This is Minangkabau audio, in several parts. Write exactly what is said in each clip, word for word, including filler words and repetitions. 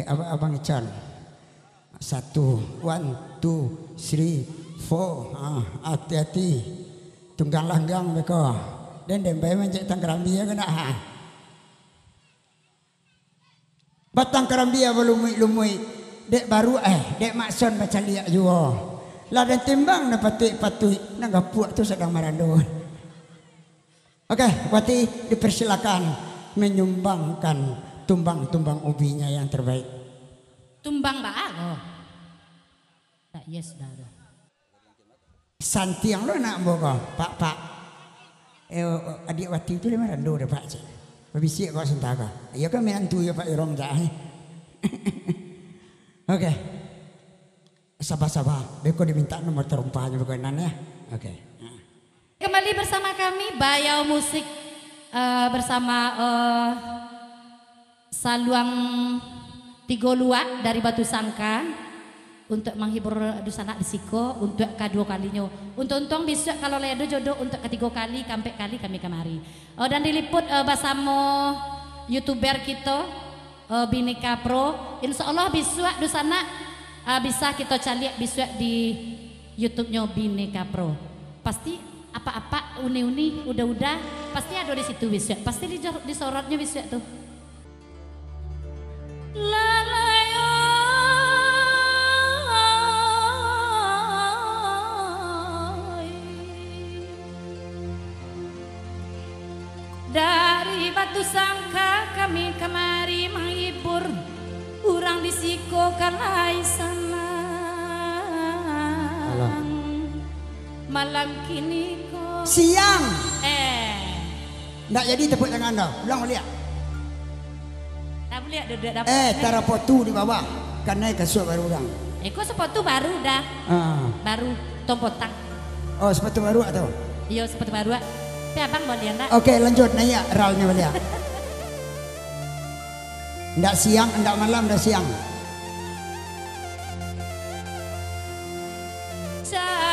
Eh, Abang, Abang Ican. Satu, one, two, three, four. Ah, hati-hati. Tunggang langgang beko. Den, den bae mancek tangkarambia ko nak, ha? Batang karambia balumuik-lumuik, dek baru, eh, dek makson bacaliak juo. Lah den timbang nan patuik-patuik, nan gapuak tu sadang marando. Oke, Wati dipersilakan menyumbangkan tumbang-tumbang ubinya yang terbaik. Tumbang baa ko? Tak, yes, dah, dah. Santiang lo anak ambo ko, Pak, Pak. Eh, o-, o-, adiak Wati tu lai marando dah, Pak, cek. Babisiak ko santa ko. Iyo kan minantu yo, Pak Irong, cak, eh. Oke. Saba-saba, beko diminta nomor tarompahnyo beko nan, ya. Oke. Kembali bersama kami, Bayau Musik, eh, bersama, eh, Saluang Tigo Luak dari Batu Sangka untuk menghibur dunsanak di siko untuk kaduo kalinyo. Untuang-untuang bisuak kalau lai ado jodoh untuk katigo kali, kaampek kali kami kamari. Oh, dan diliput, eh, basamo YouTuber kito, eh, Bineka Pro. Insya Allah bisuak dunsanak, eh, bisa kito caliak bisuak di YouTube-nyo Bineka Pro. Pasti apak-apak, uni-uni, uda-uda, pasti ado di situ bisuak. Pasti dijor-, disorotnyo bisuak tu. Lalai oi. Dari Batu Sangka kami kamari manghibur urang di siko ka lai sanang. Alah. Malam kini ko. Siang. Eh. Ndak jadi tepuk tangan doh. Ulang baliak. Tak buliah duduak dapek. Eh, tarapotu di bawah. Kanai kasuak baru urang. Eh, ko sapatu baru dah. Ah. Baru tompotang. Oh, sapatu baru atau? Iyo, sapatu baru. Tapi abang buliah ndak? Oke, lanjut, naiak ralnyo baliak. Ndak siang, ndak malam, ndak siang. Caliak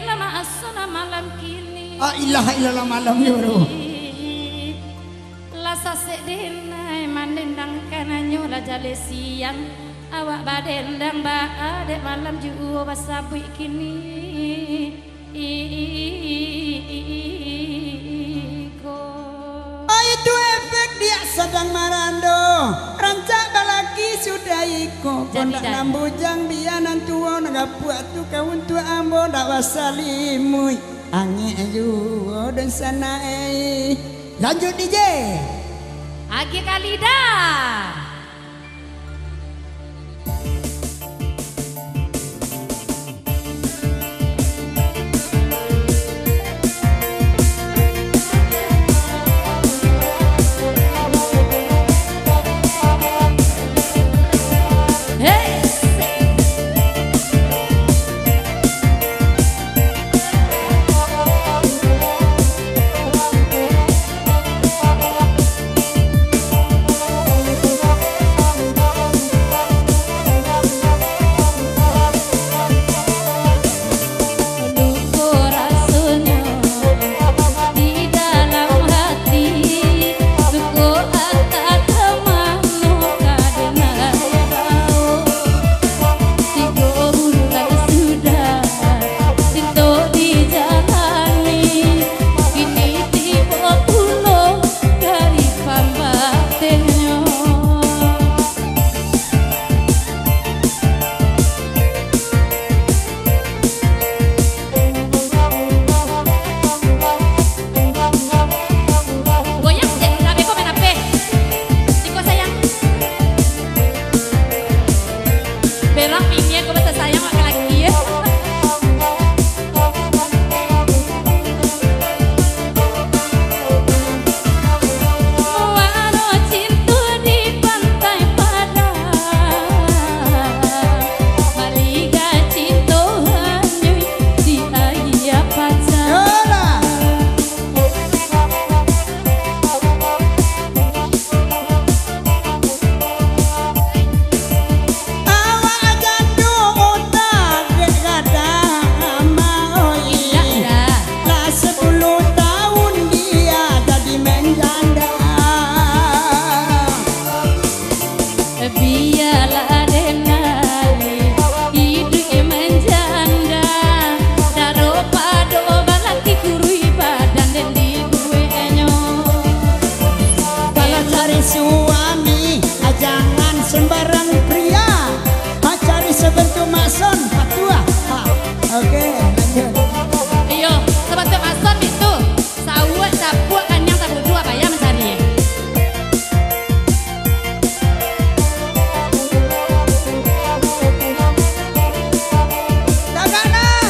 lah maso nan malam kini. La ilaha illallah, malam ni baru. Lah sasek denai mandendang kananyo lah jaleh siang. Awak badendang baa dek malam juo basabuik kini. Iko. Itu efek diak sadang marando, rancak balaki sudah iko. Jadi, kondak jadi. Nan bujang bia nan tuo, nan gapuak tu ka untuak ambo, ndak basalimuik. Angek juo dunsanak ai. Lanjut, D J. Agiah kali dah. Suami, ah, jangan sembarang pria. Ah, cari sebentuk makson, patuah. Ha. Oke, lanjut. Iyo, sebentuk makson itu. Sauak, sapuak, kanyang, tabuduah, payah mancari. Tagak, nah.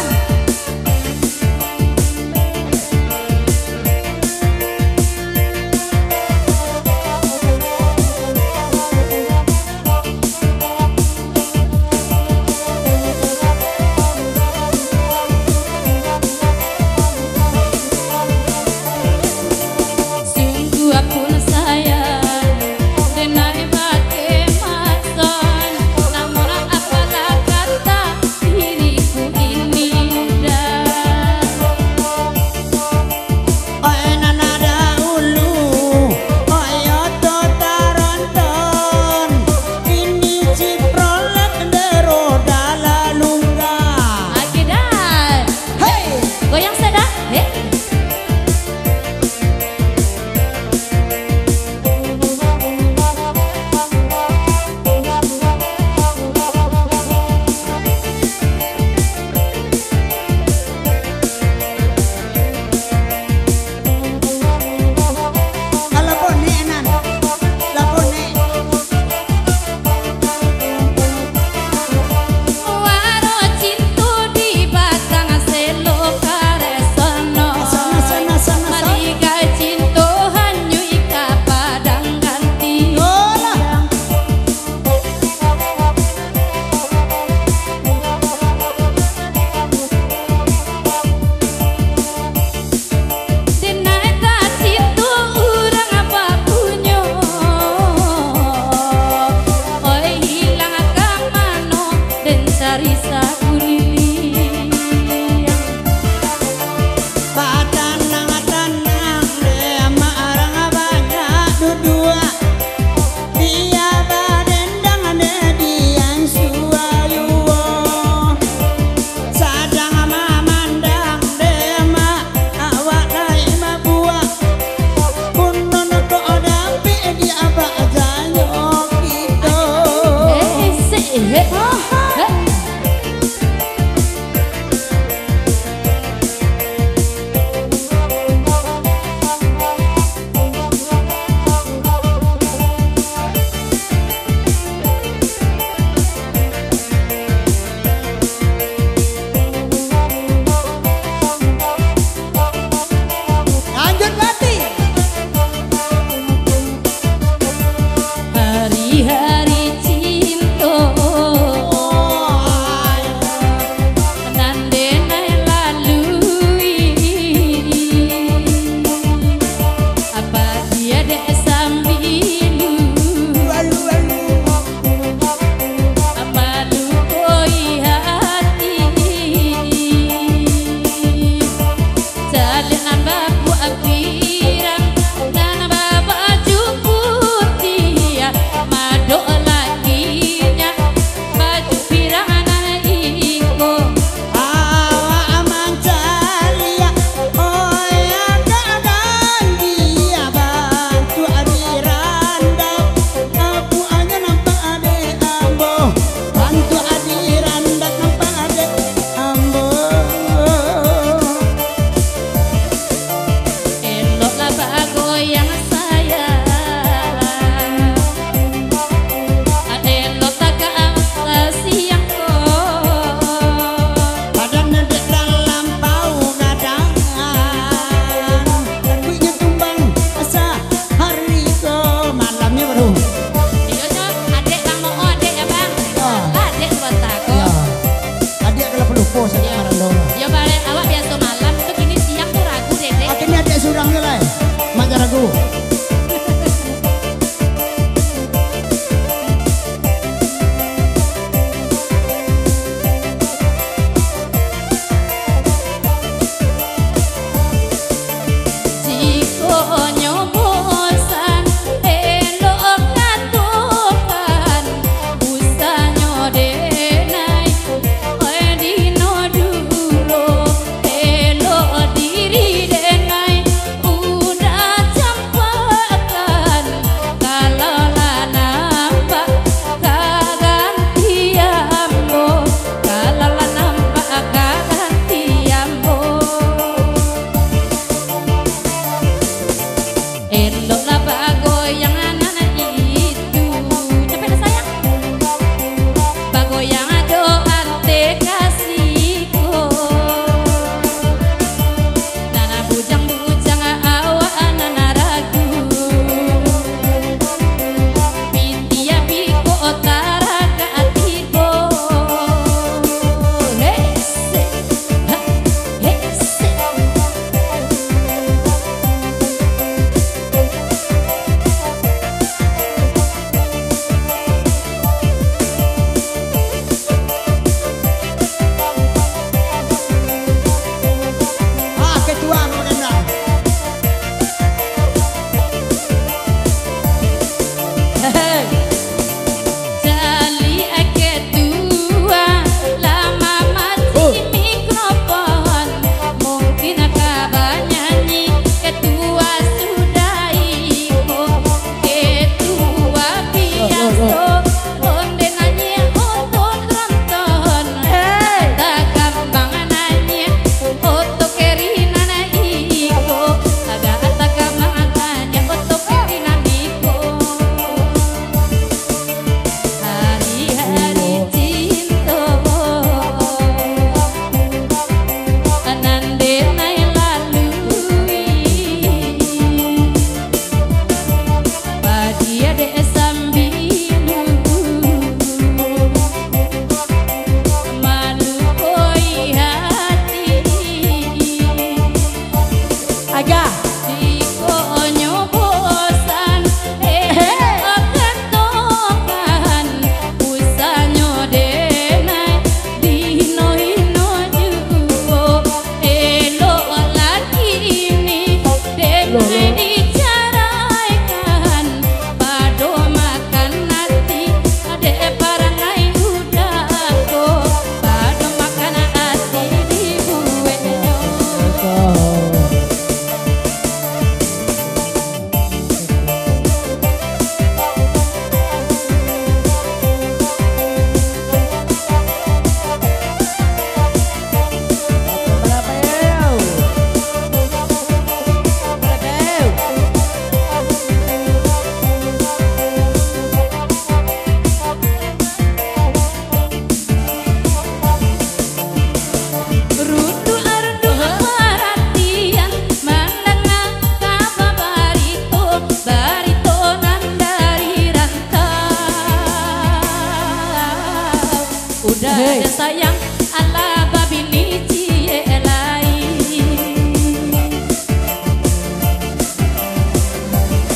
Sayang, alah babini ciek lai.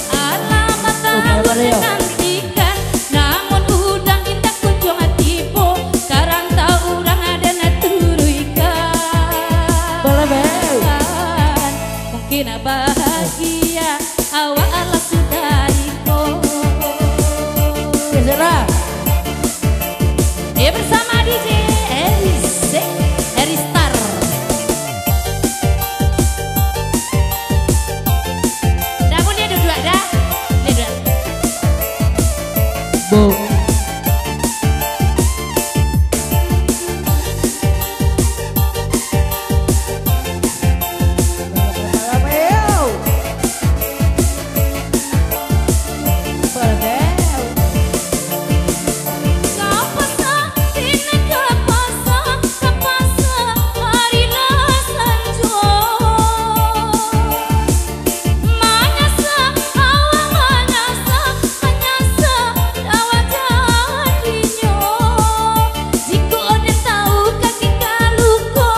Alah batahun nantikan, namun udah indak kunjuang tibo. Ka rantau urang aden turuikan. Mungkin bahagia. Awak alah sudah iko. Geser lah. Eh, bersama D J Eris, eh, Eristar. Dah boleh duduk dah. Duduk. Bu. Manyasak awak jadinyo, jikok den tau kaki ka luko,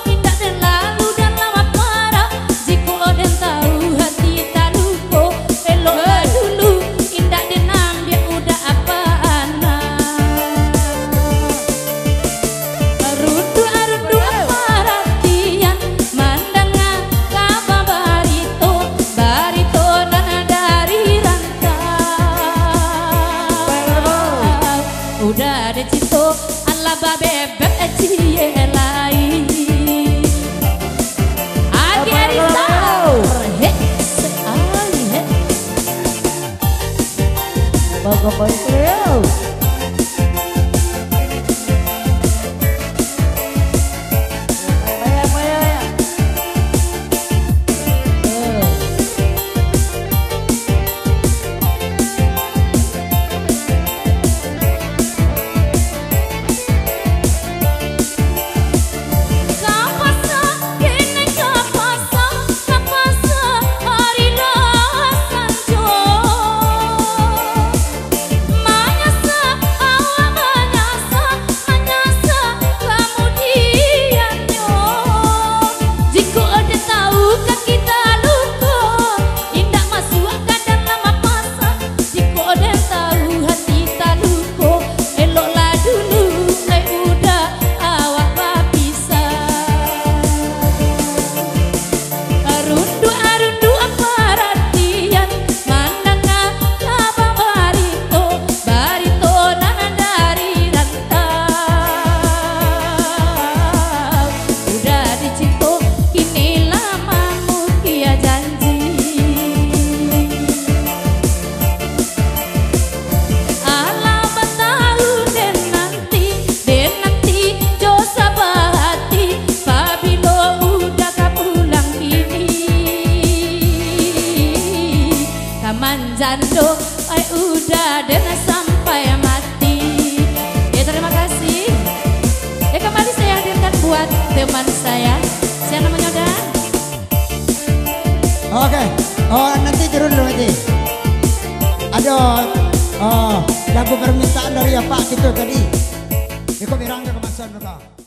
indak den lalu dalam parak, jikok den tau hati taluko, eloklah dulu, indak den ambiak udah apo anak. Runduak-runduak paratian, mandanga kaba barito, barito nan dari rantau. Udah ado cinto, alah babebek ciek lai. Agi Arista, hek, se-, ai, hek. Bapak Trio. Manyasak awak, manyasak, manyasak kamudiannyo. Jikok den tau kaki taluko, indak masuak ka dalam parak. Jikok den tau hati taluko, eloklah dulu, ai udah awak bapisah. Runduak-runduak paratian, mandanga kaba barito, barito nan dari rantau. Udah dicinto, kini lah mamukia janji. Alah batahun den nan Den nanti jo sabah ati, pabilo Uda ka pulang kini. Ka manjando, ai Uda, den sampai mati. Ya, terima kasih. Ya, kembali saya hadirkan buat teman saya. Siapa namanya, Uda? Oke. Oh, nanti turun dulu nanti. Ada, oh, lagu permintaan dari Apak kito tadi. Iko birang ka kamasan, Bapak.